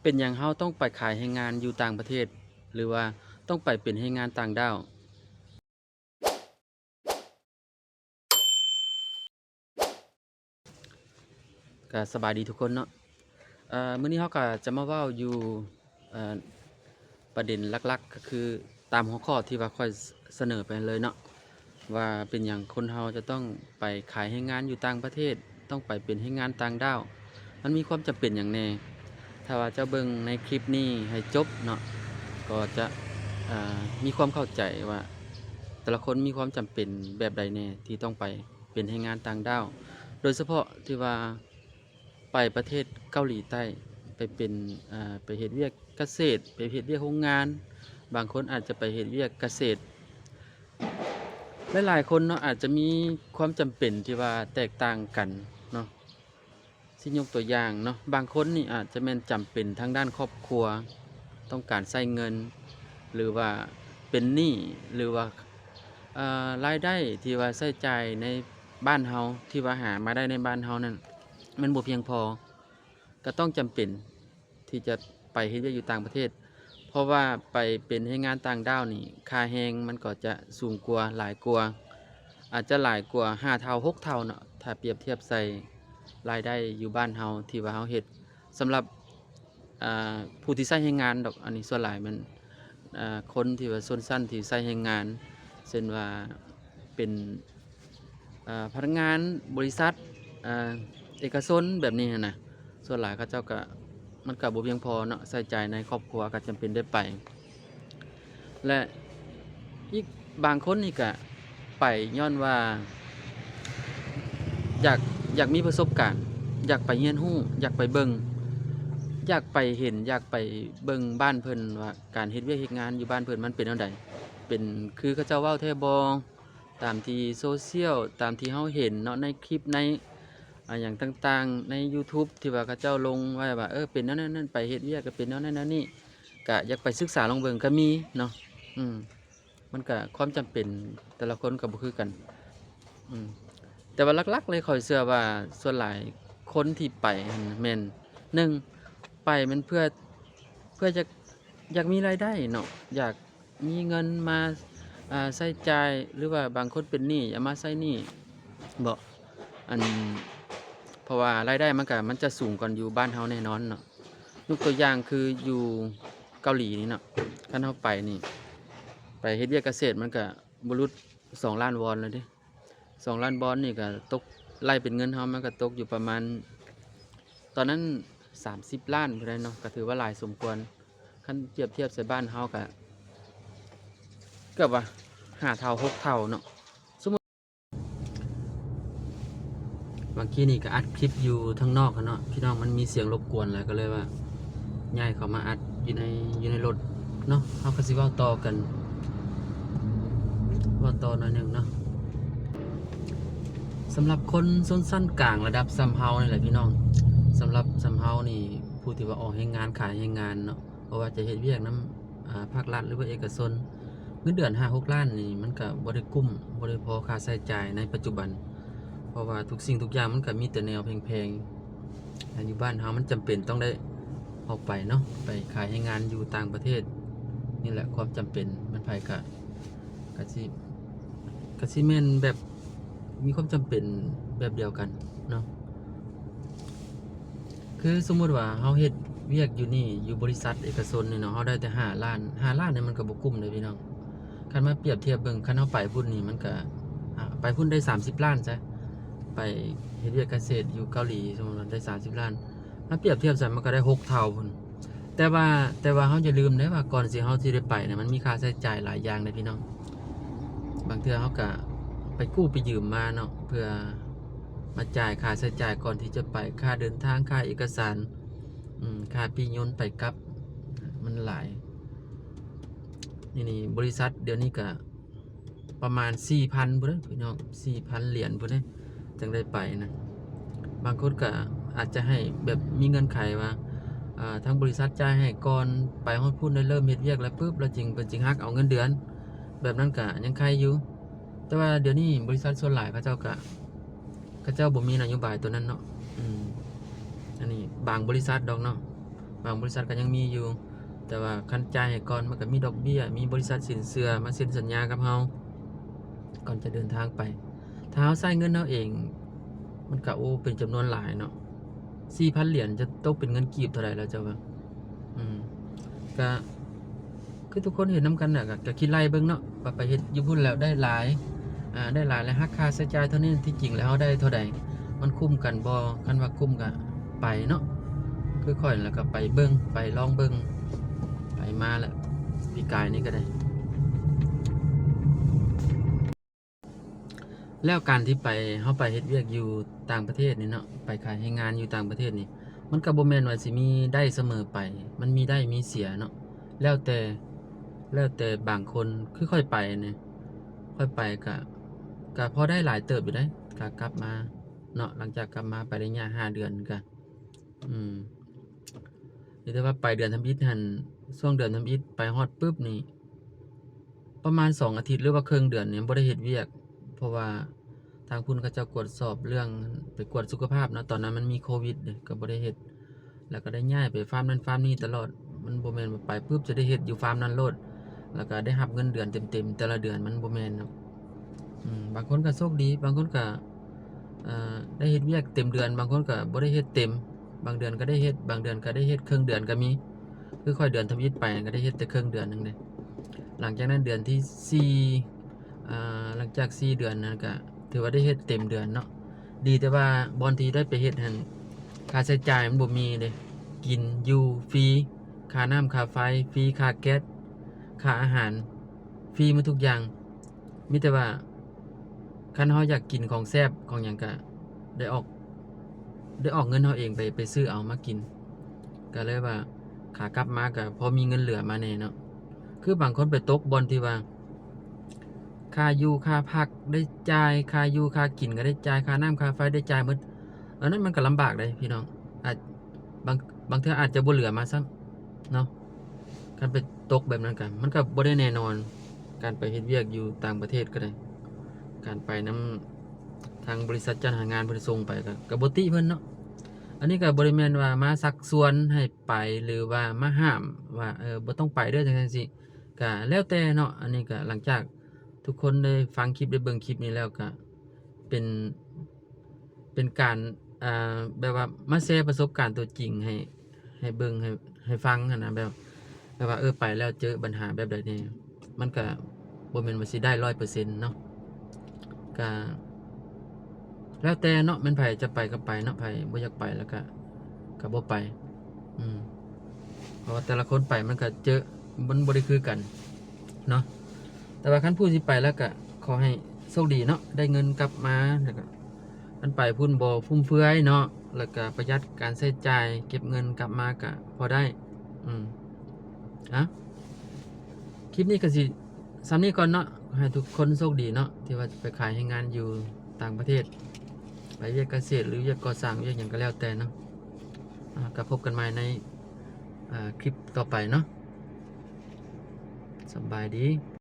ເປັນຫຍັງເຮົາຕ້ອງໄປຂາຍແຮງງານຢູ່ຕ່າງປະເທດ ຫຼືວ່າຕ້ອງໄປເປັນແຮງງານຕ່າງດ້າວ? ກະສະບາຍດີທຸກຄົນເນາະ. ເອີ ມື້ນີ້ເຮົາກະຈະມາເວົ້າຢູ່ ເອີ ປະເດັນຫຼັກໆ ກໍຄືຕາມຫົວຂໍ້ທີ່ວ່າຂ້ອຍສະເໜີໄປເລີຍເນາະ ວ່າເປັນຫຍັງຄົນເຮົາຈະຕ້ອງໄປຂາຍແຮງງານຢູ່ຕ່າງປະເທດ, ຕ້ອງໄປເປັນແຮງງານຕ່າງດ້າວ, ມັນມີຄວາມຈຳເປັນຫຍັງແດ່? ຖ້າວ່າເຈົ້າເບິ່ງໃນຄລິບນີ້ໃຫ້ຈົບເນາະ ກໍຈະ ເອີ ມີຄວາມເຂົ້າໃຈວ່າແຕ່ລະຄົນມີຄວາມຈຳເປັນແບບໃດແດ່ທີ່ຕ້ອງໄປເປັນແຮງງານຕ່າງດ້າວ, ໂດຍສະເພາະທີ່ວ່າ ໄປປະເທດເກົາຫຼີໃຕ້ ໄປເປັນ ເອີ ໄປເຮັດວຽກກະເສດ, ໄປເຮັດວຽກໂຮງງານ, ບາງຄົນອາດຈະໄປເຮັດວຽກກະເສດ. ຫຼາຍໆຄົນເນາະ ອາດຈະມີຄວາມຈຳເປັນທີ່ວ່າແຕກຕ່າງກັນເນາະ. ຊິຍົກຕົວຢ່າງເນາະ, ບາງຄົນນີ້ອາດຈະແມ່ນຈຳເປັນທາງດ້ານຄອບຄົວ, ຕ້ອງການໃຊ້ເງິນ ຫຼືວ່າເປັນໜີ້ ຫຼືວ່າ ເອີ ລາຍໄດ້ທີ່ວ່າໃຊ້ຈ່າຍໃນບ້ານເຮົາ ທີ່ວ່າຫາມາໄດ້ໃນບ້ານເຮົານັ້ນ ມັນບໍ່ພຽງພໍ ກໍຕ້ອງຈຳເປັນທີ່ຈະໄປເຮັດວຽກຢູ່ຕ່າງປະເທດ, ເພາະວ່າໄປເປັນແຮງງານຕ່າງດ້າວນີ້ ຄ່າແຮງມັນກໍຈະສູງກວ່າ, ຫຼາຍກວ່າ, ອາດຈະຫຼາຍກວ່າຫ້າເທົ່າ, ຫົກເທົ່າເນາະ, ຖ້າປຽບທຽບໃສ່ລາຍໄດ້ຢູ່ບ້ານເຮົາທີ່ວ່າເຮົາເຮັດ. ສຳລັບ ອ່າ ຜູ້ທີ່ໃຊ້ແຮງງານດອກ, ອັນນີ້ສ່ວນຫຼາຍແມ່ນ ອ່າ ຄົນທີ່ວ່າຊົນຊັ້ນທີ່ໃຊ້ແຮງງານ ເຊັ່ນວ່າເປັນ ອ່າ ພະນັກງານບໍລິສັດ ອ່າ ເອກະຊົນແບບນີ້ຫັ້ນນະ, ສ່ວນຫຼາຍເຂົາເຈົ້າກະ ມັນກະບໍ່ພຽງພໍເນາະ, ໃຊ້ຈ່າຍໃນຄອບຄົວກະຈຳເປັນໄດ້ໄປ. ແລະ ອີກບາງຄົນນີ້ກະໄປຍ້ອນວ່າ ຢາກ ຢາກມີປະສົບການ, ຢາກໄປຮຽນຮູ້, ຢາກໄປເບິ່ງ, ຢາກໄປເຫັນ, ຢາກໄປເບິ່ງບ້ານເພິ່ນວ່າການເຮັດວຽກເຮັດງານຢູ່ບ້ານເພິ່ນມັນເປັນແນວໃດ, ເປັນຄືເຂົາເຈົ້າເວົ້າແທ້ບໍ່, ຕາມທີ່ໂຊຊຽວ, ຕາມທີ່ເຮົາເຫັນເນາະ ໃນຄລິບ ໃນ ອາ ຫຍັງຕ່າງໆ ໃນຢູທູບທີ່ວ່າເຂົາເຈົ້າລົງໄວ້ວ່າ ເອີ ເປັນແນວນັ້ນແນວນີ້, ໄປເຮັດວຽກກໍເປັນແນວນັ້ນແນວນີ້, ກະຢາກໄປສຶກສາລອງເບິ່ງກໍມີເນາະ. ອືມ ມັນກະຄວາມຈຳເປັນແຕ່ລະຄົນກໍບໍ່ຄືກັນ. ອືມ ແຕ່ວ່າຫຼັກໆເລີຍ ຂ້ອຍເຊື່ອວ່າສ່ວນຫຼາຍຄົນທີ່ໄປຫັ້ນແມ່ນ ໜຶ່ງ ໄປແມ່ນເພື່ອ ເພື່ອຢາກ ຢາກມີລາຍໄດ້ເນາະ, ຢາກ ມີເງິນມາ ອ່າ ໃຊ້ຈ່າຍ ຫຼືວ່າບາງຄົນເປັນໜີ້ ເອົາມາໃຊ້ໜີ້ເບາະ ອັນ ເພາະວ່າລາຍໄດ້ມັນກະ ມັນຈະສູງກວ່າຢູ່ບ້ານເຮົາແນ່ນອນເນາະ. ຍົກຕົວຢ່າງຄືຢູ່ເກົາຫຼີນີ້ເນາະ, ຄັນເຮົາໄປນີ້ ໄປເຮັດວຽກກະເສດ ມັນກະບໍ່ຫຼຸດສອງລ້ານວອນແລ້ວເດ້. ສອງລ້ານວອນນີ້ກະຕົກ ໄລ່ເປັນເງິນເຮົາ ມັນກະຕົກຢູ່ປະມານ ຕອນນັ້ນສາມສິບລ້ານພຸ້ນແຫຼະເນາະ, ກະຖືວ່າຫຼາຍສົມຄວນ. ຄັນປຽບທຽບໃສ່ບ້ານເຮົາກະເກືອບວ່າຫ້າເທົ່າ ຫົກເທົ່າເນາະ. ສົມມຸດ ເມື່ອກີ້ນີ້ກະອັດຄລິບຢູ່ທາງນອກຫັ້ນເນາະ ພີ່ນ້ອງ, ມັນມີສຽງລົບກວນຫຼາຍ ກະເລີຍວ່າຍ້າຍເຂົ້າມາອັດຢູ່ໃນ ຢູ່ໃນລົດເນາະ. ເຮົາກະຊິເວົ້າຕໍ່ກັນ ເວົ້າຕໍ່ໜ້ອຍໜຶ່ງເນາະ. ສຳລັບຄົນຊົນຊັ້ນກາງລະດັບສ່ຳເຮົານີ້ແຫຼະ ພີ່ນ້ອງ, ສຳລັບສ່ຳເຮົານີ້ ຜູ້ທີ່ວ່າອອກແຮງງານ ຂາຍແຮງງານເນາະ, ບໍ່ວ່າຈະເຮັດວຽກນຳ ອາ ພາກລັດ ຫຼືວ່າເອກະຊົນ, ເງິນເດືອນຫ້າຫົກລ້ານນີ້ ມັນກະບໍ່ໄດ້ກຸ້ມ ບໍ່ໄດ້ພໍຄ່າໃຊ້ຈ່າຍໃນປັດຈຸບັນ, ເພາະວ່າທຸກສິ່ງທຸກຢ່າງມັນກະມີແຕ່ແນວແພງໆ. ຢູ່ບ້ານເຮົາມັນຈຳເປັນຕ້ອງໄດ້ອອກໄປເນາະ, ໄປຂາຍແຮງງານຢູ່ຕ່າງປະເທດ. ນີ້ແຫຼະຄວາມຈຳເປັນ, ແມ່ນໃຜກະ ກະຊິ ກະຊິແມ່ນແບບມີຄວາມຈຳເປັນແບບດຽວກັນເນາະ. ຄືສົມມຸດວ່າເຮົາເຮັດວຽກຢູ່ນີ້ ຢູ່ບໍລິສັດເອກະຊົນນີ້ເນາະ, ເຮົາໄດ້ແຕ່ຫ້າລ້ານ, ຫ້າລ້ານນີ້ມັນກະບໍ່ກຸ້ມເດ້ພີ່ນ້ອງ. ຄັນມາປຽບທຽບເບິ່ງ ຄັນເຮົາໄປພຸ້ນນີ້ ມັນກະ ອາ ໄປພຸ້ນໄດ້ສາມສິບລ້ານຊະ, ໄປເຮັດວຽກກະເສດຢູ່ເກົາຫຼີ ສົມມຸດວ່າໄດ້ສາມສິບລ້ານ, ມາປຽບທຽບໃສ່ມັນກະໄດ້ຫົກເທົ່າພຸ້ນ. ແຕ່ວ່າ ແຕ່ວ່າເຮົາຢ່າລືມເດ້ວ່າ ກ່ອນຊິ ເຮົາຊິໄດ້ໄປນະ ມັນມີຄ່າໃຊ້ຈ່າຍຫຼາຍຢ່າງເດ້ພີ່ນ້ອງ. ບາງເທື່ອເຮົາກະໄປກູ້ໄປຢືມມາເນາະ ເພື່ອມາຈ່າຍຄ່າໃຊ້ຈ່າຍກ່ອນທີ່ຈະໄປ, ຄ່າເດີນທາງ, ຄ່າເອກະສານ, ອືມ ຄ່າປີ້ຍົນໄປກັບ, ມັນຫຼາຍ. ນີ້ ນີ້ ບໍລິສັດດຽວນີ້ກະ ປະມານສີ່ພັນພຸ້ນເດ້ພີ່ນ້ອງ, ສີ່ພັນຫຼຽນພຸ້ນເດ້ ຈັ່ງໄດ້ໄປນະ. ບາງຄົນກະອາດຈະໃຫ້ແບບມີເງື່ອນໄຂວ່າ ອາ ທາງບໍລິສັດຈ່າຍໃຫ້ກ່ອນ, ໄປຮອດພຸ້ນໄດ້ເລີ່ມເຮັດວຽກແລ້ວປຶບ ແລ້ວຈຶ່ງ ເພິ່ນຈຶ່ງຫັກເອົາເງິນເດືອນ, ແບບນັ້ນກະຍັງໄຄຢູ່. ແຕ່ວ່າດຽວນີ້ບໍລິສັດສ່ວນຫຼາຍເຂົາເຈົ້າກະ ເຂົາເຈົ້າບໍ່ມີນະໂຍບາຍໂຕນັ້ນເນາະ. ອືມ ອັນນີ້ບາງບໍລິສັດດອກເນາະ, ບາງບໍລິສັດກໍຍັງມີຢູ່ ແຕ່ວ່າຄັນຈ່າຍໃຫ້ກ່ອນ ມັນກໍມີດອກເບ້ຍ ມີບໍລິສັດສິນເຊື່ອມາເຊັນສັນຍາກັບເຮົາ ກ່ອນຈະເດີນທາງໄປ. ຖ້າເຮົາໃຊ້ເງິນເຮົາເອງ ມັນກໍ ໂອ້ ເປັນຈຳນວນຫຼາຍເນາະ ສີ່ພັນຫຼຽນ ຈະຕົກເປັນເງິນກີບເທົ່າໃດແລ້ວເຈົ້າວ່າ? ອືມ ກະ ຄືທຸກຄົນເຫັນນຳກັນນະ ກະ ກະຄິດໄລ່ເບິ່ງເນາະ ວ່າໄປເຮັດຢູ່ພຸ້ນແລ້ວໄດ້ຫຼາຍ ອ່າ ໄດ້ຫຼາຍ ແລະ ຫັກຄ່າໃຊ້ຈ່າຍເທົ່ານີ້ ທີ່ຈິງແລ້ວເຮົາໄດ້ເທົ່າໃດ? ມັນຄຸ້ມກັນບໍ່? ຄັນວ່າຄຸ້ມກະໄປເນາະ ຄືຂ້ອຍແລ້ວກະໄປເບິ່ງ ໄປລອງເບິ່ງ ໄປມາແລ້ວ ປີກາຍນີ້ກະໄດ້. ແລ້ວການທີ່ໄປ ເຮົາໄປເຮັດວຽກຢູ່ຕ່າງປະເທດນີ້ເນາະ ໄປຂາຍແຮງງານຢູ່ຕ່າງປະເທດນີ້ ມັນກໍບໍ່ແມ່ນວ່າຊິມີໄດ້ສະເໝີໄປ ມັນມີໄດ້ມີເສຍເນາະ ແລ້ວແຕ່ ແລ້ວແຕ່ບາງຄົນ. ຄືຂ້ອຍໄປນີ້ ຂ້ອຍໄປກະ ກະພໍໄດ້ຫຼາຍເຕີບຢູ່ເດ້ ກະກັບມາເນາະ ຫຼັງຈາກກັບມາໄປໄດ້ຍະຫ້າເດືອນກະ ອືມ ມີແຕ່ວ່າໄປເດືອນທຳອິດຫັ້ນ ຊ່ວງເດືອນທຳອິດໄປຮອດປຶບນີ້ ປະມານສອງອາທິດ ຫຼືວ່າເຄິ່ງເດືອນນີ້ບໍ່ໄດ້ເຮັດວຽກ ເພາະວ່າທາງພຸ້ນເຂົາເຈົ້າກວດສອບເລື່ອງໄປກວດສຸຂະພາບເນາະ ຕອນນັ້ນມັນມີໂຄວິດເດ້ ກໍບໍ່ໄດ້ເຮັດ ແລ້ວກໍໄດ້ຍ້າຍໄປຟາມນັ້ນຟາມນີ້ຕະຫຼອດ ມັນບໍ່ແມ່ນວ່າໄປປຶບຈະໄດ້ເຮັດຢູ່ຟາມນັ້ນໂລດ ແລ້ວກໍໄດ້ຮັບເງິນເດືອນເຕັມໆແຕ່ລະເດືອນ ມັນບໍ່ແມ່ນເນາະ. ອືມ ບາງຄົນກໍໂຊກດີ ບາງຄົນກໍ ເອີ ໄດ້ເຮັດວຽກເຕັມເດືອນ ບາງຄົນກໍບໍ່ໄດ້ເຮັດເຕັມ ບາງເດືອນກໍໄດ້ເຮັດ ບາງເດືອນກໍໄດ້ເຮັດເຄິ່ງເດືອນກໍມີ ຄືຂ້ອຍເດືອນທຳອິດໄປກໍໄດ້ເຮັດແຕ່ເຄິ່ງເດືອນໜຶ່ງເດ້ ຫຼັງຈາກນັ້ນເດືອນທີສີ່ ອ່າ ຫຼັງຈາກສີ່ເດືອນນັ້ນກໍຖືວ່າໄດ້ເຮັດເຕັມເດືອນເນາະ ດີແຕ່ວ່າບ່ອນທີ່ໄດ້ໄປເຮັດຫັ້ນ ຄ່າໃຊ້ຈ່າຍມັນບໍ່ມີເດ້ ກິນຢູ່ຟຣີ ຄ່ານ້ຳຄ່າໄຟຟຣີ ຄ່າແກັສ ຄ່າອາຫານຟຣີໝົດທຸກຢ່າງ ມີແຕ່ວ່າ ຄັນເຮົາຢາກກິນຂອງແຊບຂອງຫຍັງກະໄດ້ອອກ ໄດ້ອອກເງິນເຮົາເອງໄປ ໄປຊື້ເອົາມາກິນ ກະເລີຍວ່າຂາກັບມາກະພໍມີເງິນເຫຼືອມາແດ່ເນາະ. ຄືບາງຄົນໄປຕົກບ່ອນທີ່ວ່າ ຄ່າຢູ່ຄ່າພັກໄດ້ຈ່າຍ ຄ່າຢູ່ຄ່າກິນກະໄດ້ຈ່າຍ ຄ່ານ້ຳຄ່າໄຟໄດ້ຈ່າຍໝົດ ອັນນັ້ນມັນກະລຳບາກເດ້ພີ່ນ້ອງ ອາດ ບາງ ບາງເທື່ອອາດຈະບໍ່ເຫຼືອມາຊ້ຳເນາະ. ຄັນໄປຕົກແບບນັ້ນກະ ມັນກະບໍ່ໄດ້ແນ່ນອນ ການໄປເຮັດວຽກຢູ່ຕ່າງປະເທດກໍໄດ້ ການໄປນຳທາງບໍລິສັດຈັດຫາງານເພິ່ນສົ່ງໄປ ກະ ກະບໍ່ຕິເພິ່ນເນາະ. ອັນນີ້ກະບໍ່ໄດ້ແມ່ນວ່າມາຊັກຊວນໃຫ້ໄປ ຫຼືວ່າມາຫ້າມວ່າ ເອີ ບໍ່ຕ້ອງໄປເດີ ຈັ່ງຊັ້ນຈັ່ງຊີ້ ກະແລ້ວແຕ່ເນາະ. ອັນນີ້ກະຫຼັງຈາກທຸກຄົນໄດ້ຟັງຄລິບ ໄດ້ເບິ່ງຄລິບນີ້ແລ້ວ ກະເປັນ ເປັນການ ອ່າ ແບບວ່າມາແຊປະສົບການຕົວຈິງໃຫ້ ໃຫ້ເບິ່ງ ໃຫ້ ໃຫ້ຟັງຫັ້ນນະ ແບບ ແບບວ່າ ເອີ ໄປແລ້ວເຈີບັນຫາແບບໃດແດ່ ມັນກະບໍ່ແມ່ນວ່າຊິໄດ້ຮ້ອຍເປີເຊັນເນາະ ກະແລ້ວແຕ່ເນາະ ແມ່ນໃຜຈະໄປກະໄປເນາະ ໃຜບໍ່ຢາກໄປແລ້ວກະ ກະບໍ່ໄປ ອືມ ເພາະວ່າແຕ່ລະຄົນໄປມັນກະເຈີ ມັນບໍ່ໄດ້ຄືກັນເນາະ. ແຕ່ວ່າຄັນຜູ້ຊິໄປແລ້ວກະຂໍໃຫ້ໂຊກດີເນາະ ໄດ້ເງິນກັບມາ ແລ້ວກະ ຄັນໄປພຸ້ນບໍ່ຟຸມເຟືອຍເນາະ ແລ້ວກະປະຢັດການໃຊ້ຈ່າຍ ເກັບເງິນກັບມາກະພໍໄດ້ ອືມ ອະ ຄລິບນີ້ກະຊິສ່ຳນີ້ກ່ອນເນາະ. ໃຫ້ທຸກຄົນໂຊກດີເນາະ ທີ່ວ່າໄປຂາຍແຮງງານຢູ່ຕ່າງປະເທດ ໄປວຽກກະເສດ ຫຼື ວຽກກໍ່ສ້າງ ວຽກຫຍັງກະແລ້ວແຕ່ເນາະ. ອາ ກະພົບກັນໃໝ່ໃນ ອາ ຄລິບຕໍ່ໄປເນາະ. ສະບາຍດີ.